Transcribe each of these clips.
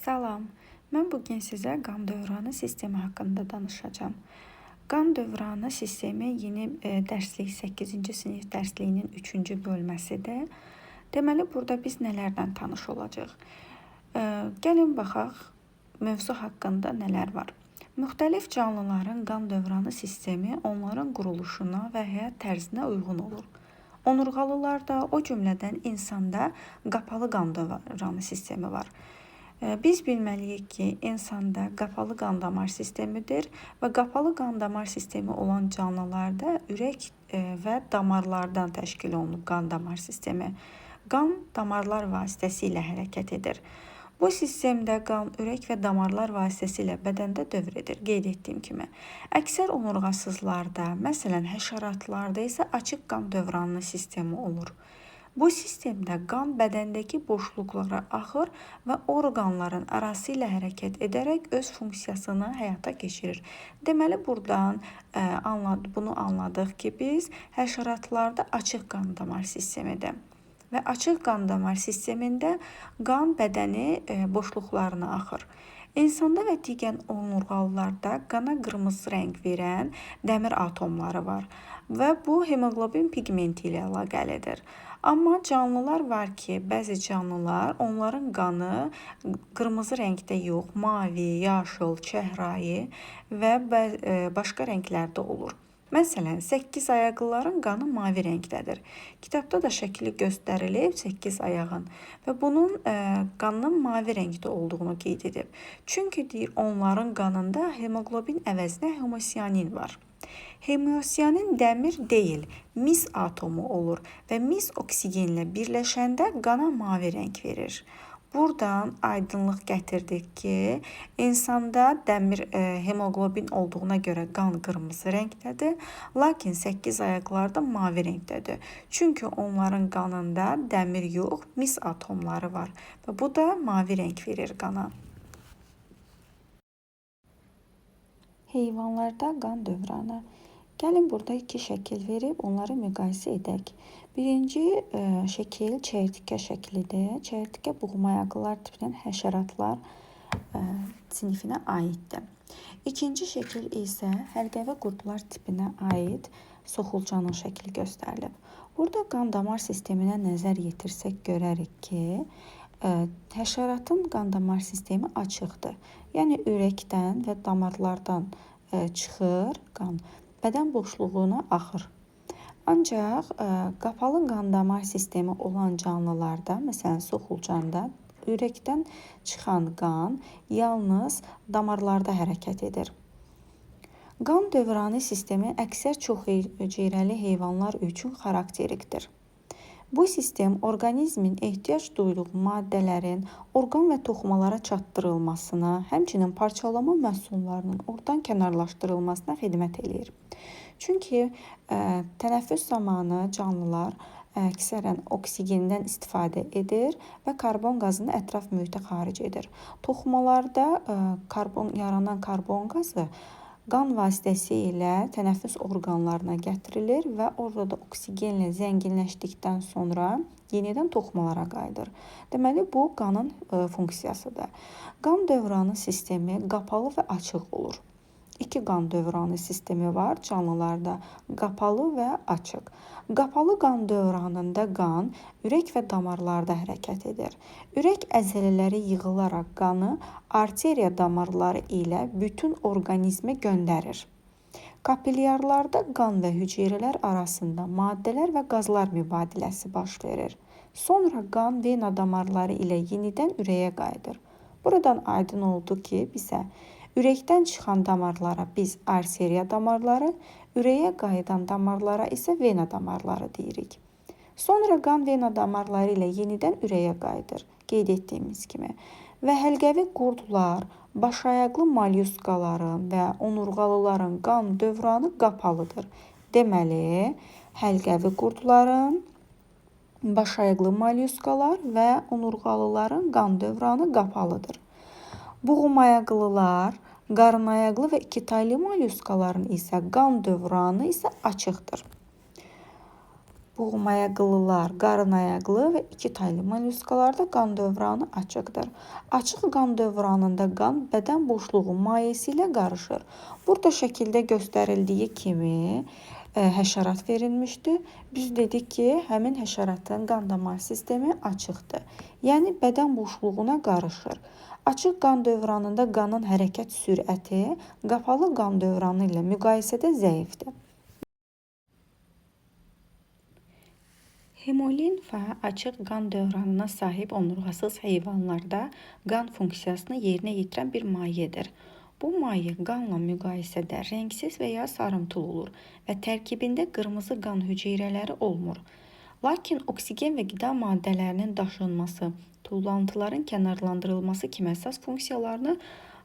Salam, mən bugün sizə qan dövranı sistemi haqqında danışacağam. Qan dövranı sistemi yeni dərslik 8-ci sinif dərsliyinin 3-cü bölməsidir. Deməli, burada biz nələrlə tanış olacağıq? Gəlin baxaq mövzu haqqında nələr var. Müxtəlif canlıların qan dövranı sistemi onların quruluşuna və həyat tərzinə uyğun olur. Onurğalılarda, o cümlədən insanda qapalı qan dövranı sistemi var. Biz bilməliyik ki, insanda qapalı qan damar sistemidir və qapalı qan damar sistemi olan canlılarda ürək və damarlardan təşkil olunub qan damar sistemi. Qan damarlar vasitəsilə hərəkət edir. Bu sistemdə qan ürək və damarlar vasitəsilə bədəndə dövr edir, qeyd etdiyim kimi. Əksər onurğasızlarda, məsələn, həşəratlarda isə açıq qan dövranlı sistemi olur. Bu sistemdə qan bədəndəki boşluqlara axır və orqanların arası ilə hərəkət edərək öz funksiyasını həyata keçirir. Deməli, buradan bunu anladıq ki, biz həşəratlarda açıq qan damar sistemidir. Və açıq qan damar sistemində qan bədəni boşluqlarına axır. İnsanda və digər onurğalılarda qana qırmızı rəng verən dəmir atomları var və bu hemoqlobin piqmenti ilə əlaqəlidir. Amma canlılar var ki, bəzi canlılar, onların qanı qırmızı rəngdə yox, mavi, yaşıl, çəhrayı və başqa rənglərdə olur. Məsələn, 8 ayaqlıların qanı mavi rəngdədir. Kitabda da şəkli göstərilib 8 ayağın və bunun qanının mavi rəngdə olduğunu qeyd edib. Çünki deyir, onların qanında hemoqlobin əvəzinə hemosiyanin var. Hemosiyanin dəmir deyil, mis atomu olur və mis oksigenlə birləşəndə qana mavi rəng verir. Buradan aydınlıq gətirdik ki, insanda dəmir hemoqlobin olduğuna görə qan qırmızı rəngdədir, lakin 8 ayaqlarda mavi rəngdədir. Çünki onların qanında dəmir yox, mis atomları var və bu da mavi rəng verir qana. Heyvanlarda qan dövranı. Gəlin burada iki şəkil verib onları müqayisə edək. Birinci şəkil çəyirtkə şəklidir. Çəyirtkə buğumayaqlılar tipinin həşəratlar sinifinə aiddir. İkinci şəkil isə həlqəvi qurdlar tipinə aid soxulcanın şəkli göstərilib. Burada qan damar sisteminə nəzər yetirsək görərik ki, həşəratın qan damar sistemi açıqdır. Yəni ürəkdən və damarlardan çıxır qan, bədən boşluğuna axır. Ancaq qapalı qan damar sistemi olan canlılarda, məsələn soxulcanda ürəkdən çıxan qan yalnız damarlarda hərəkət edir. Qan dövranı sistemi əksər çox hüceyrəli heyvanlar üçün xarakterikdir. Bu sistem orqanizmin ehtiyac duyduğu maddələrin orqan və toxumalara çatdırılmasına, həmçinin parçalama məhsullarının oradan kənarlaşdırılmasına xidmət eləyir. Çünki tənəffüs zamanı canlılar əksərən oksigendən istifadə edir və karbon qazını ətraf mühitə xaric edir. Toxumalarda yaranan karbon qazı qan vasitəsilə tənəffüs orqanlarına gətirilir və orada da oksigenlə zənginləşdikdən sonra yenidən toxumalara qayıdır. Deməli, bu qanın funksiyasıdır. Qan dövranı sistemi qapalı və açıq olur. İki qan dövranı sistemi var canlılarda: qapalı və açıq. Qapalı qan dövranında qan ürək və damarlarda hərəkət edir. Ürək əzələləri yığılaraq qanı arteriya damarları ilə bütün orqanizmə göndərir. Kapilyarlarda qan və hüceyrələr arasında maddələr və qazlar mübadiləsi baş verir. Sonra qan vena damarları ilə yenidən ürəyə qayıdır. Buradan aydın oldu ki, bizə ürəkdən çıxan damarlara biz arteriya damarları, ürəyə qayıdan damarlara isə vena damarları deyirik. Sonra qan vena damarları ilə yenidən ürəyə qayıdır, qeyd etdiyimiz kimi. Və həlqəvi qurdlar, başayaqlı mollyuskaların və onurğalıların qan dövranı qapalıdır. Deməli, həlqəvi qurdların, başayaqlı mollyuskalar və onurğalıların qan dövranı qapalıdır. Buğumayaqlılar, qarınayaqlı və ikitaylı mollyuskaların isə qan dövranı isə açıqdır. Buğumayaqlılar, qarınayaqlı və iki taylı mollyuskalarda qan dövranı açıqdır. Açıq qan dövranında qan bədən boşluğu mayesi ilə qarışır. Burada şəkildə göstərildiyi kimi həşərat verilmişdi. Biz dedik ki, həmin həşəratın qan damar sistemi açıqdır. Yəni bədən boşluğuna qarışır. Açıq qan dövranında qanın hərəkət sürəti qapalı qan dövranı ilə müqayisədə zəifdir. Hemolimfa açıq qan dövranına sahib onurğasız heyvanlarda qan funksiyasını yerinə yetirən bir mayedir. Bu maye qanla müqayisədə rəngsiz və ya sarımtıl olur və tərkibində qırmızı qan hüceyrələri olmur. Lakin oksigen və qida maddələrinin daşınması, tullantıların kənarlandırılması kimi əsas funksiyalarını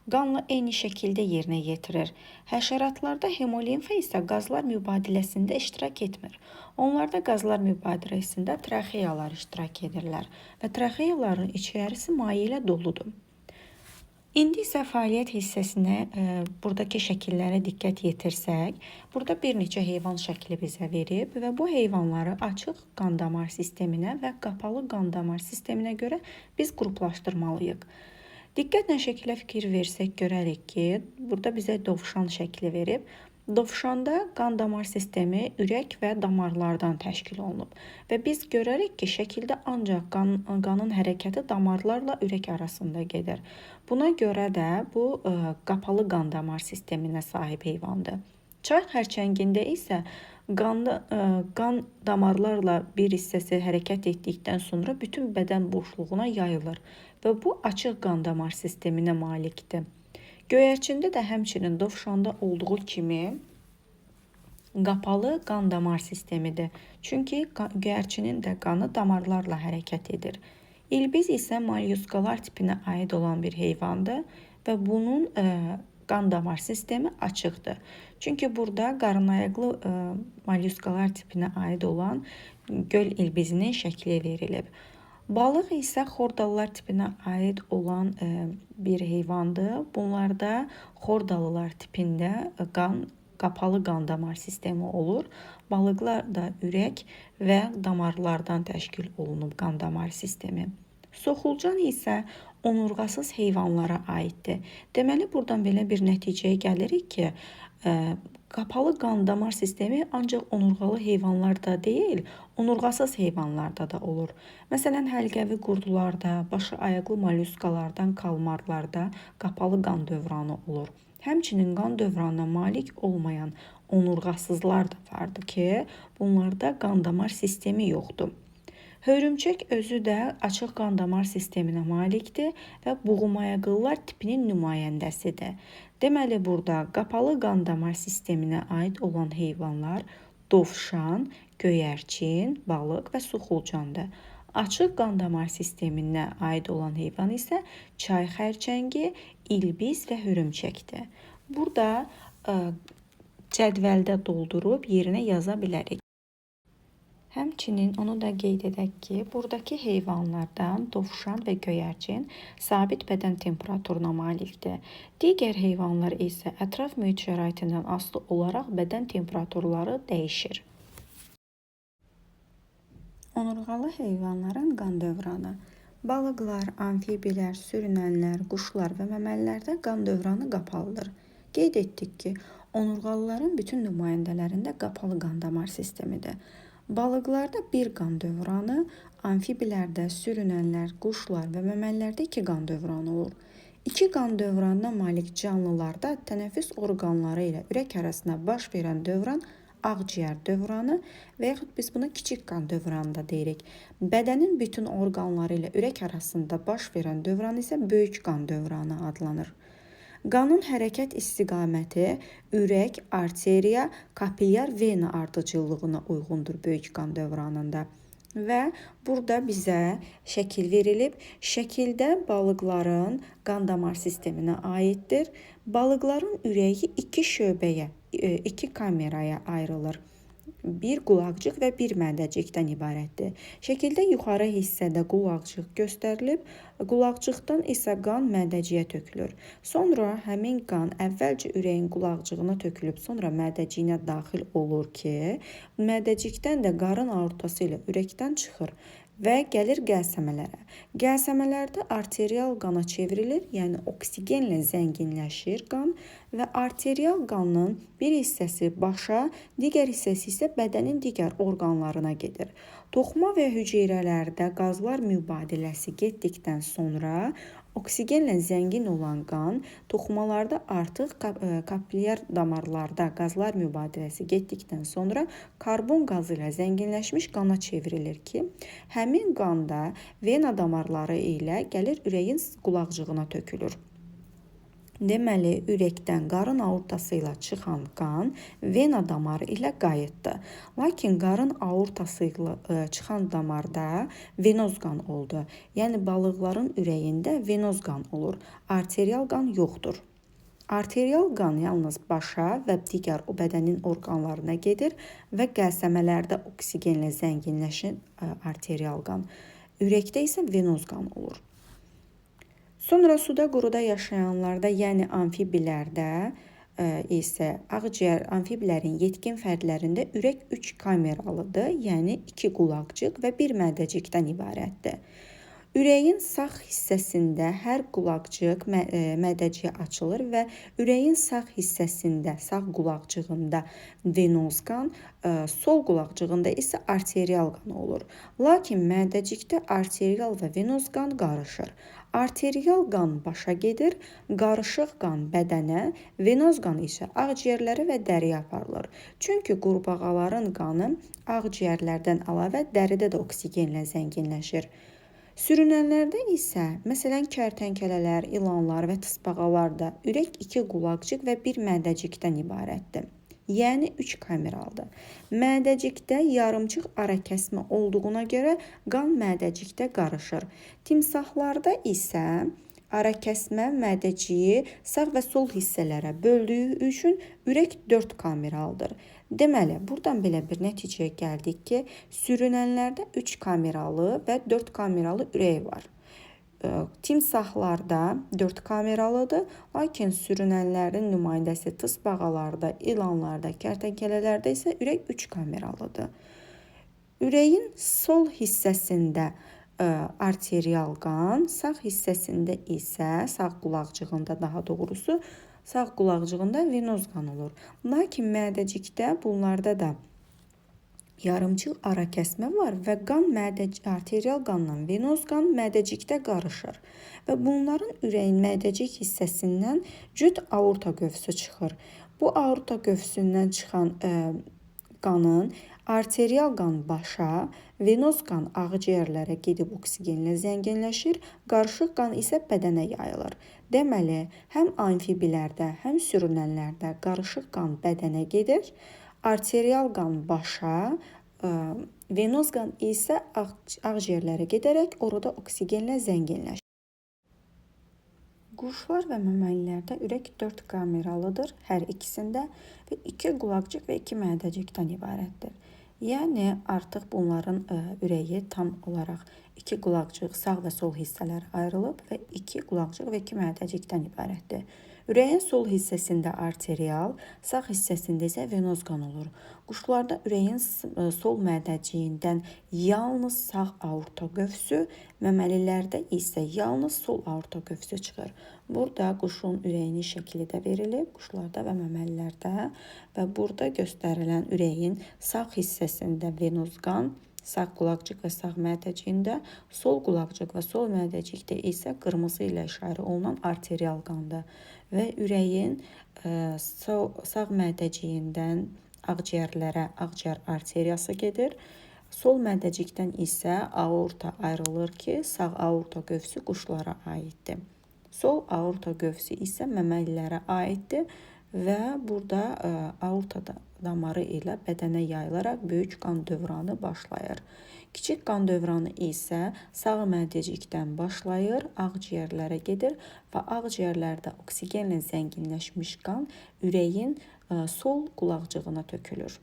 qanla eyni şəkildə yerinə yetirir. Həşəratlarda hemolimfa isə qazlar mübadiləsində iştirak etmir. Onlarda qazlar mübadiləsində traxeyalar iştirak edirlər və traxeyaların içərisi maye ilə doludur. İndi isə fəaliyyət hissəsinə buradakı şəkillərə diqqət yetirsək, burada bir neçə heyvan şəkli bizə verib və bu heyvanları açıq qan damar sisteminə və qapalı qan damar sisteminə görə biz qruplaşdırmalıyıq. Diqqətlə şəkilə fikir versək görərik ki, burada bizə dovşan şəkli verib. Dovşanda qan damar sistemi ürək və damarlardan təşkil olunub və biz görərik ki, şəkildə ancaq qanın hərəkəti damarlarla ürək arasında gedir. Buna görə də bu qapalı qan damar sisteminə sahib heyvandır. Çay xərçəngində isə qan damarlarla bir hissəsi hərəkət etdikdən sonra bütün bədən boşluğuna yayılır və bu açıq qan damar sisteminə malikdir. Göyərçində də həmçinin dovşanda olduğu kimi qapalı qan damar sistemidir. Çünki göyərçinin də qanı damarlarla hərəkət edir. İlbiz isə mollyuskalar tipinə aid olan bir heyvandır və bunun qan damar sistemi açıqdır. Çünki burada qarınayaqlı mollyuskalar tipinə aid olan göl ilbizinin şəkli verilib. Balıq isə xordalılar tipinə aid olan bir heyvandır. Bunlarda xordalılar tipində qapalı qan damar sistemi olur. Balıqlar da ürək və damarlardan təşkil olunub qan damar sistemi. Soxulcan isə onurğasız heyvanlara aiddir. Deməli, buradan belə bir nəticəyə gəlirik ki, qapalı qan damar sistemi ancaq onurğalı heyvanlarda deyil, onurğasız heyvanlarda da olur. Məsələn, həlqəvi qurdlarda, başı ayaqlı mollyuskalardan kalmarlarda qapalı qan dövranı olur. Həmçinin qan dövranına malik olmayan onurğasızlar da vardır ki, bunlarda qan damar sistemi yoxdur. Hörümçək özü də açıq qan damar sisteminə malikdir və buğumayaqlılar tipinin nümayəndəsidir. Deməli, burada qapalı qan damar sisteminə aid olan heyvanlar dovşan, göyərçin, balıq və soxulcandır. Açıq qan damar sisteminə aid olan heyvan isə çay xərçəngi, ilbiz və hörümçəkdir. Burada cədvəldə doldurub yerinə yaza bilərik. Həmçinin onu da qeyd edək ki, buradakı heyvanlardan dovşan və göyərçin sabit bədən temperaturuna malikdir. Digər heyvanlar isə ətraf mühit şəraitindən asılı olaraq bədən temperaturları dəyişir. Onurğalı heyvanların qan dövranı. Balıqlar, amfibilər, sürünənlər, quşlar və məməlilərdə qan dövranı qapalıdır. Qeyd etdik ki, onurğalıların bütün nümayəndələrində qapalı qan damar sistemidir. Balıqlarda bir qan dövranı, amfibilərdə, sürünənlər, quşlar və məməlilərdə iki qan dövranı olur. İki qan dövranına malik canlılarda tənəffüs orqanları ilə ürək arasında baş verən dövran ağciyər dövranı və yaxud biz buna kiçik qan dövranı da deyirik. Bədənin bütün orqanları ilə ürək arasında baş verən dövran isə böyük qan dövranı adlanır. Qanın hərəkət istiqaməti ürək, arteriya, kapilyar vena ardıcıllığına uyğundur böyük qan dövranında. Və burada bizə şəkil verilib. Şəkildə balıqların qan damar sisteminə aiddir. Balıqların ürəyi iki şöbəyə, iki kameraya ayrılır. bir qulaqcıq və bir mədəcikdən ibarətdir. Şəkildə yuxarı hissədə qulaqcıq göstərilib, qulaqcıqdan isə qan mədəciyə tökülür. Sonra həmin qan əvvəlcə ürəyin qulaqcığına tökülüb, sonra mədəciyinə daxil olur ki, mədəcikdən də qarın aortası ilə ürəkdən çıxır və gəlir qəlsəmələrə. Qəlsəmələrdə arterial qana çevrilir, yəni oksigenlə zənginləşir qan və arterial qanın bir hissəsi başa, digər hissəsi isə bədənin digər orqanlarına gedir. Toxuma və hüceyrələrdə qazlar mübadiləsi getdikdən sonra oksigenlə zəngin olan qan toxumalarda artıq kapilyar damarlarda qazlar mübadiləsi getdikdən sonra karbon qazı ilə zənginləşmiş qana çevrilir ki, həmin qan da vena damarları ilə gəlir ürəyin qulaqcığına tökülür. Deməli, ürəkdən qarın aortası ilə çıxan qan vena damarı ilə qayıtdı. Lakin qarın aortası ilə çıxan damarda venoz qan oldu. Yəni balıqların ürəyində venoz qan olur. Arterial qan yoxdur. Arterial qan yalnız başa və digər o bədənin orqanlarına gedir və qəlsəmələrdə oksigenlə zənginləşir arterial qan. Ürəkdə isə venoz qan olur. Sonra suda quruda yaşayanlarda, yəni amfibilərdə isə ağciyər amfibilərin yetkin fərdlərində ürək 3 kameralıdır, yəni 2 qulaqcıq və 1 mədəcikdən ibarətdir. Ürəyin sağ hissəsində hər qulaqcıq mədəciyə açılır və ürəyin sağ hissəsində, sağ qulaqcığında venoz qan, sol qulaqcığında isə arterial qan olur. Lakin mədəcikdə arterial və venoz qan qarışır. Arterial qan başa gedir, qarışıq qan bədənə, venoz qan isə ağciyərlərə və dəriyə aparılır. Çünki qurbağaların qanı ağciyərlərdən əlavə dəridə də oksigenlə zənginləşir. Sürünənlərdə isə, məsələn, kərtənkələlər, ilanlar və tısbağalarda ürək 2 qulaqcıq və 1 mədəcikdən ibarətdir. Yəni 3 kameralıdır. Mədəcikdə yarımçıq arakəsmə olduğuna görə qan mədəcikdə qarışır. Timsahlarda isə arakəsmə mədəciyi sağ və sol hissələrə böldüyü üçün ürək 4 kameralıdır. Deməli, buradan belə bir nəticəyə gəldik ki, sürünənlərdə 3 kameralı və 4 kameralı ürək var. Timsahlarda 4 kameralıdır, lakin sürünənlərin nümayəndəsi tısbağalarda, ilanlarda, kərtənkələlərdə isə ürək 3 kameralıdır. Ürəyin sol hissəsində arterial qan, sağ hissəsində isə, sağ qulaqcığında daha doğrusu, sağ qulaqcığında venoz qan olur. Lakin mədəcikdə bunlarda da yarımçıq arakəsmə var və qan arterial qanla venoz qan mədəcikdə qarışır və bunların ürəyin mədəcik hissəsindən cüt aorta qövsü çıxır. Bu aorta qövsündən çıxan qanın arterial qan başa, venoz qan ağciyərlərə gedib oksigenlə zənginləşir, qarışıq qan isə bədənə yayılır. Deməli, həm amfibilərdə, həm sürünənlərdə qarışıq qan bədənə gedir, arterial qan başa, venoz qan isə ağciyərlərə gedərək orada oksigenlə zənginləşir. Quşlar və məməlilərdə ürək 4 kameralıdır hər ikisində və 2 qulaqcıq və 2 mədəcikdən ibarətdir. Yəni artıq bunların ürəyi tam olaraq 2 qulaqcıq sağ və sol hissələrə ayrılıb və 2 qulaqcıq və 2 mədəcikdən ibarətdir. Ürəyin sol hissəsində arterial, sağ hissəsində isə venoz qan olur. Quşlarda ürəyin sol mədəciyindən yalnız sağ aorta qövsü, məməlilərdə isə yalnız sol aorta qövsü çıxır. Burada quşun ürəyinin şəkli də verilib, quşlarda və məməlilərdə və burada göstərilən ürəyin sağ hissəsində venoz qan, sağ qulaqcıq və sağ mədəciyində, sol qulaqcıq və sol mədəcikdə isə qırmızı ilə işarə olunan arterial qandır və ürəyin sağ mədəciyindən ağciyərlərə ağciyər arteriyası gedir. Sol mədəcikdən isə aorta ayrılır ki, sağ aorta qövsü quşlara aiddir. Sol aorta qövsü isə məməlilərə aiddir və burada aorta damarı ilə bədənə yayılaraq böyük qan dövranı başlayır. Kiçik qan dövranı isə sağ mədəcikdən başlayır, ağciyərlərə gedir və ağciyərlərdə oksigenlə zənginləşmiş qan ürəyin sol qulaqcığına tökülür.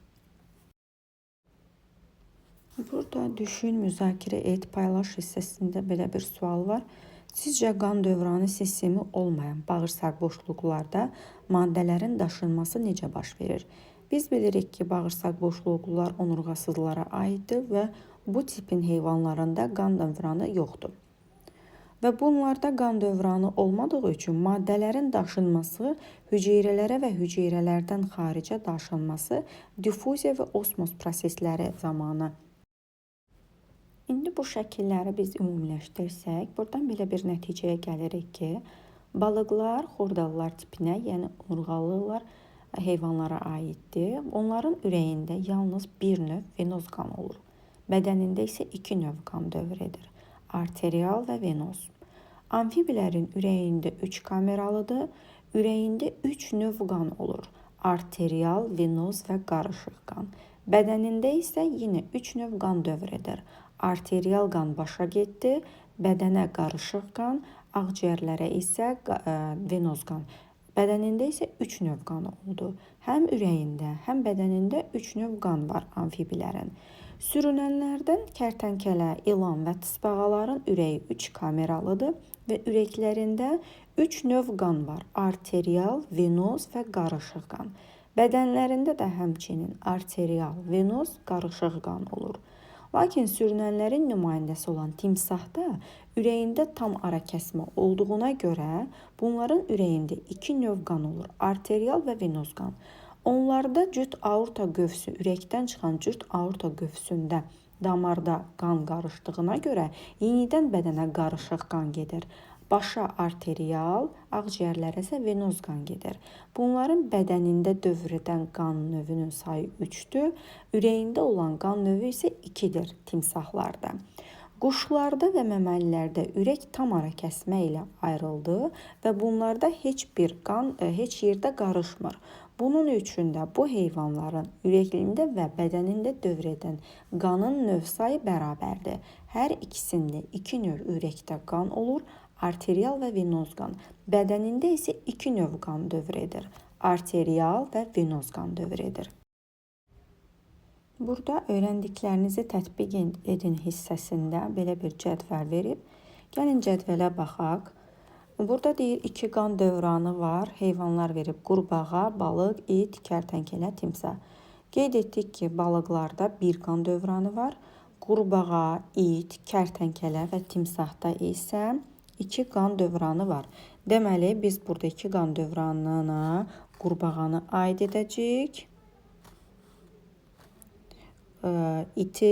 Burada düşün, müzakirə et, paylaş hissəsində belə bir sual var. Sizcə qan dövranı sistemi olmayan bağırsaq boşluqlarda maddələrin daşınması necə baş verir? Biz bilirik ki, bağırsaq boşluqlar onurğasızlara aiddir və bu tipin heyvanlarında qan dövranı yoxdur. Və bunlarda qan dövranı olmadığı üçün maddələrin daşınması hüceyrələrə və hüceyrələrdən xaricə daşınması difuziya və osmos prosesləri zamanı. İndi bu şəkilləri biz ümumiləşdirsək, buradan belə bir nəticəyə gəlirik ki, balıqlar xordalılar tipinə, yəni onurğalılar heyvanlara aiddir. Onların ürəyində yalnız bir növ venoz qan olur. Bədənində isə iki növ qan dövr edir. Arterial və venoz. Amfibilərin ürəyində 3 kameralıdır. Ürəyində 3 növ qan olur. Arterial, venoz və qarışıq qan. Bədənində isə yenə 3 növ qan dövr edir. Arterial qan başa getdi, bədənə qarışıq qan, ağciyərlərə isə venoz qan. Bədənində isə 3 növ qan oldu. Həm ürəyində, həm bədənində 3 növ qan var amfibilərin. Sürünənlərdən kərtənkələ, ilan və tısbağaların ürəyi 3 kameralıdır və ürəklərində 3 növ qan var. Arterial, venoz və qarışıq qan. Bədənlərində də həmçinin arterial, venoz, qarışıq qan olur. Lakin sürünənlərin nümayəndəsi olan timsahda ürəyində tam ara kəsmə olduğuna görə bunların ürəyində 2 növ qan olur. Arterial və venoz qan. Onlarda cüt aorta qövsü, ürəkdən çıxan cüt aorta qövsündə damarda qan qarışdığına görə yenidən bədənə qarışıq qan gedir. Başa arterial, ağciyərlərə isə venoz qan gedir. Bunların bədənində dövr edən qan növünün sayı 3-dür. Ürəyində olan qan növü isə 2-dir timsahlarda. Quşlarda və məməlilərdə ürək tam ara kəsmə ilə ayrıldı və bunlarda heç bir qan heç yerdə qarışmır. Bunun üçün də bu heyvanların ürəkliyində və bədənində dövr edən qanın növ sayı bərabərdir. Hər ikisində 2 növ ürəkdə qan olur. Arterial və venoz qan. Bədənində isə 2 növ qan dövr edir. Arterial və venoz qan dövr edir. Burada öyrəndiklərinizi tətbiq edin hissəsində belə bir cədvəl verib. Gəlin cədvələ baxaq. Burada deyir 2 qan dövranı var. Heyvanlar verib qurbağa, balıq, it, kərtənkələ, timsah. Qeyd etdik ki, balıqlarda bir qan dövranı var. Qurbağa, it, kərtənkələ və timsahda isə 2 qan dövranı var. Deməli, biz burada 2 qan dövranına qurbağanı aid edəcəyik. İti,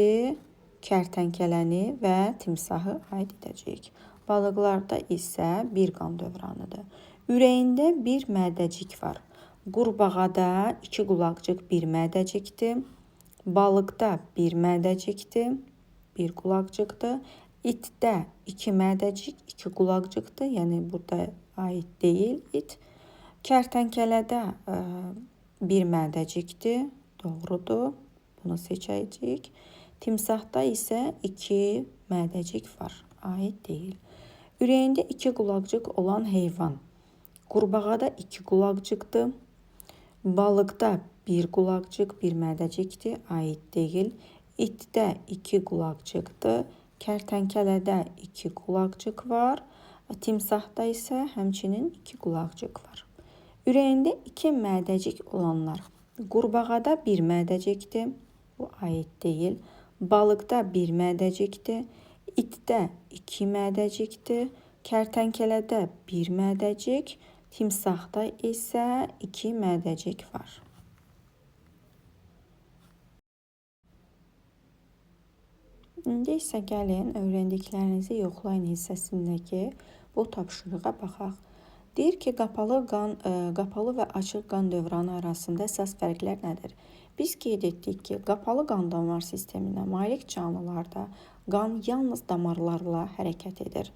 kərtənkələni və timsahı aid edəcəyik. Balıqlarda isə bir qan dövranıdır. Ürəyində bir mədəcik var. Qurbağada 2 qulaqcıq bir mədəcikdir. Balıqda bir mədəcikdir, bir qulaqcıqdır. İtdə 2 mədəcik, 2 qulaqcıqdır. Yəni burada aid deyil it. Kərtənkələdə bir mədəcikdir. Doğrudur. Bunu seçəcəyik. Timsahda isə 2 mədəcik var. Aid deyil. Ürəyində 2 qulaqcıq olan heyvan. Qurbağada 2 qulaqcıqdır. Balıqda 1 qulaqcıq, 1 mədəcikdir. Aid deyil. İtdə 2 qulaqcıqdır. Kərtənkələdə 2 qulaqcıq var. Timsahda isə həmçinin 2 qulaqcıq var. Ürəyində 2 mədəcik olanlar. Qurbağada 1 mədəcikdir. Bu aid deyil. Balıqda 1 mədəcikdir. İtdə 2 mədəcikdir. Kərtənkələdə 1 mədəcik. Timsahda isə 2 mədəcik var. İndi isə gəlin öyrəndiklərinizi yoxlayın hissəsindəki bu tapşırığa baxaq. Deyir ki, qapalı və açıq qan dövranı arasında əsas fərqlər nədir? Biz qeyd etdik ki, qapalı qan damar sisteminə malik canlılarda qan yalnız damarlarla hərəkət edir.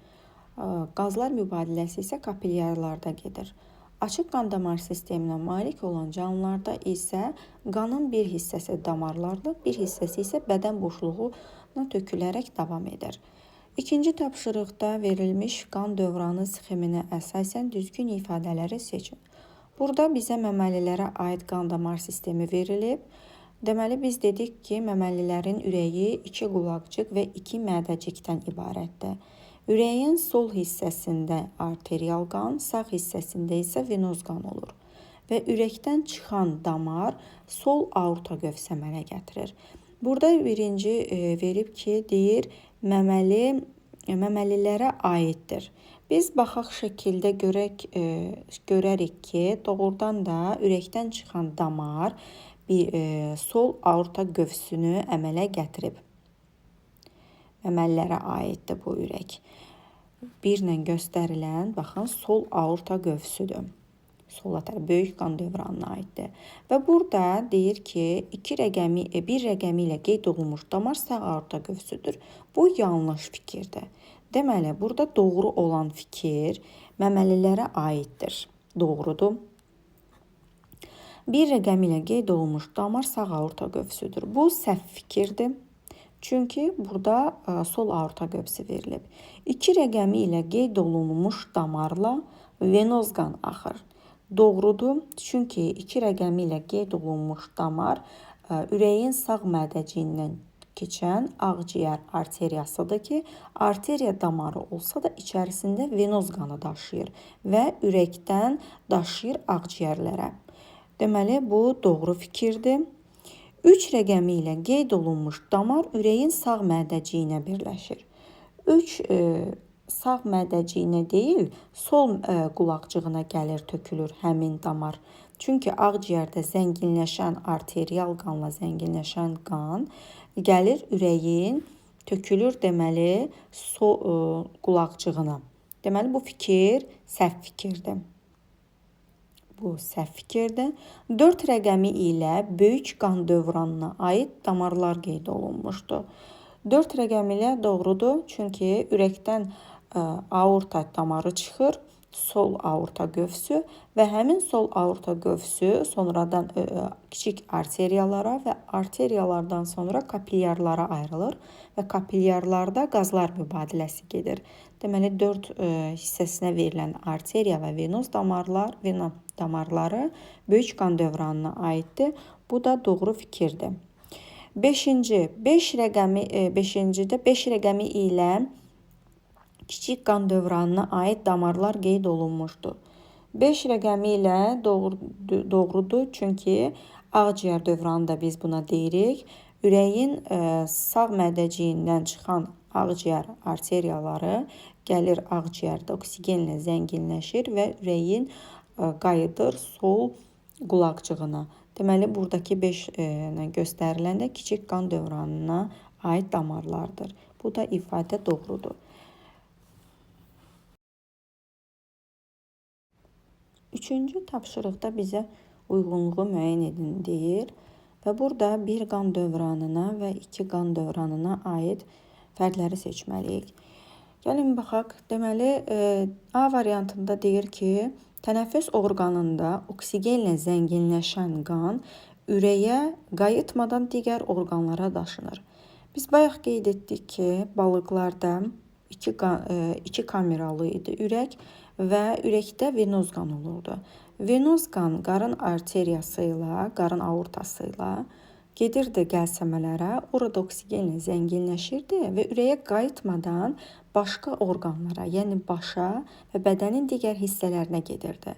Qazlar mübadiləsi isə kapilyarlarda gedir. Açıq qan damar sisteminə malik olan canlılarda isə qanın bir hissəsi damarlarla, bir hissəsi isə bədən boşluğuna tökülərək davam edir. İkinci tapşırıqda verilmiş qan dövranı sxeminə əsasən düzgün ifadələri seçin. Burada bizə məməlilərə aid qan damar sistemi verilib. Deməli, biz dedik ki, məməlilərin ürəyi 2 qulaqcıq və 2 mədəcikdən ibarətdir. Ürəyin sol hissəsində arterial qan, sağ hissəsində isə venoz qan olur. Və ürəkdən çıxan damar sol aorta qövsü əmələ gətirir. Burada birinci verib ki, deyir, məməlilərə aiddir. Biz baxaq şəkildə görərik ki, doğrudan da ürəkdən çıxan damar bir sol aorta qövsünü əmələ gətirib. Məməlilərə aiddir bu ürək. Birlə göstərilən, baxın, sol aorta qövsüdür. Sola tərəf böyük qan dövranına aiddir. Və burada deyir ki, bir rəqəmi ilə qeyd olunmuş damar sağ aorta qövsüdür. Bu yanlış fikirdir. Deməli, burada doğru olan fikir məməlilərə aiddir. Doğrudur. Bir rəqəmi ilə qeyd olunmuş damar sağ aorta qövsüdür. Bu səhv fikirdir. Çünki burada sol aorta qövsü verilib. 2 rəqəmi ilə qeyd olunmuş damarla venoz qan axır. Doğrudur. Çünki 2 rəqəmi ilə qeyd olunmuş damar ürəyin sağ mədəciyindən keçən ağciyər arteriyasıdır ki, arteriya damarı olsa da içərisində venoz qanı daşıyır və ürəkdən daşıyır ağciyərlərə. Deməli, bu doğru fikirdir. 3 rəqəmi ilə qeyd olunmuş damar ürəyin sağ mədəciyinə birləşir. 3 sağ mədəciyinə deyil, sol qulaqcığına gəlir, tökülür həmin damar. Çünki ağciyərdə zənginləşən, arterial qanla zənginləşən qan gəlir ürəyin, tökülür deməli, sol qulaqcığına. Deməli, bu fikir səhv fikirdir. Bu səhv fikirdir. 4 rəqəmi ilə böyük qan dövranına aid damarlar qeyd olunmuşdur. 4 rəqəmi ilə doğrudur. Çünki ürəkdən aorta damarı çıxır, sol aorta qövsü və həmin sol aorta qövsü sonradan kiçik arteriyalara və arteriyalardan sonra kapilyarlara ayrılır və kapilyarlarda qazlar mübadiləsi gedir. Deməli, 4 hissəsinə verilən arteriya və venoz damarlar, vena damarları böyük qan dövranına aiddir. Bu da doğru fikirdir. 5-ci, 5 rəqəmi, 5-cidə 5 rəqəmi ilə kiçik qan dövranına aid damarlar qeyd olunmuşdur. 5 rəqəmi ilə doğrudur, çünki ağciyər dövranı da biz buna deyirik. Ürəyin sağ mədəciyindən çıxan ağciyər arteriyaları gəlir ağciyərdə oksigenlə zənginləşir və ürəyin qayıdır sol qulaqcığına. Deməli, buradakı 5 ilə göstərilən də kiçik qan dövranına aid damarlardır. Bu da ifadə doğrudur. Üçüncü tapşırıqda bizə uyğunluğu müəyyən edin deyir və burada bir qan dövranına və iki qan dövranına aid fərdləri seçməliyik. Gəlin baxaq. Deməli, A variantında deyir ki, tənəffüs orqanında oksigenlə zənginləşən qan ürəyə qayıtmadan digər orqanlara daşınır. Biz bayaq qeyd etdik ki, balıqlarda iki kameralı idi ürək və ürəkdə venoz qan olurdu. Venoz qan qarın arteriyası ilə, qarın aortası ilə gedirdi qəlsəmələrə, orada oksigenlə zənginləşirdi və ürəyə qayıtmadan başqa orqanlara, yəni başa və bədənin digər hissələrinə gedirdi.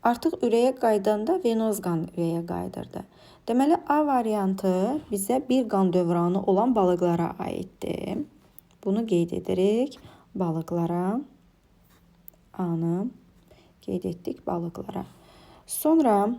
Artıq ürəyə qayıdanda venoz qan ürəyə qayıdırdı. Deməli, A variantı bizə bir qan dövranı olan balıqlara aiddir. Bunu qeyd edirik balıqlara. A-nı qeyd etdik balıqlara. Sonra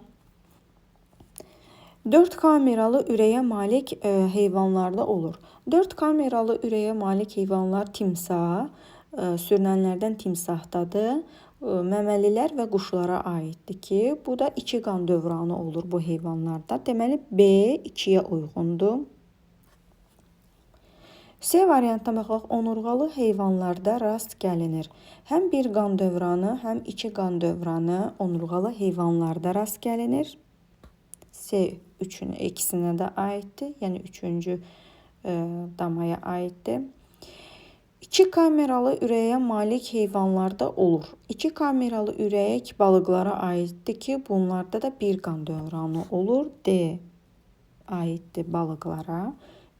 4 kameralı ürəyə malik heyvanlarda olur. 4 kameralı ürəyə malik heyvanlar timsah, sürünənlərdən timsahdadır. Məməlilər və quşlara aiddir ki, bu da 2 qan dövranı olur bu heyvanlarda. Deməli, B 2-yə uyğundur. C variantına baxaq, onurğalı heyvanlarda rast gəlinir. Həm bir qan dövranı, həm iki qan dövranı onurğalı heyvanlarda rast gəlinir. C üçün ikisinə də aiddir, yəni üçüncü damaya aiddir. 2 kameralı ürəyə malik heyvanlarda olur. 2 kameralı ürək balıqlara aiddir ki, bunlarda da bir qan dövranı olur. D aiddir balıqlara.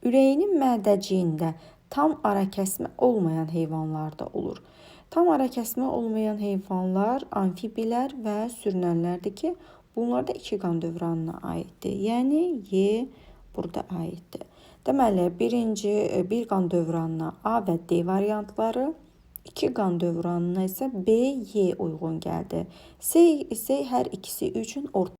Ürəyinin mədəciyində tam arakəsmə olmayan heyvanlarda olur. Tam arakəsmə olmayan heyvanlar amfibilər və sürünənlərdir ki, bunlar da iki qan dövranına aiddir. Yəni Y burada aiddir. Deməli, birinci bir qan dövranına A və D variantları, iki qan dövranına isə B, Y uyğun gəldi. C isə hər ikisi üçün ortaq.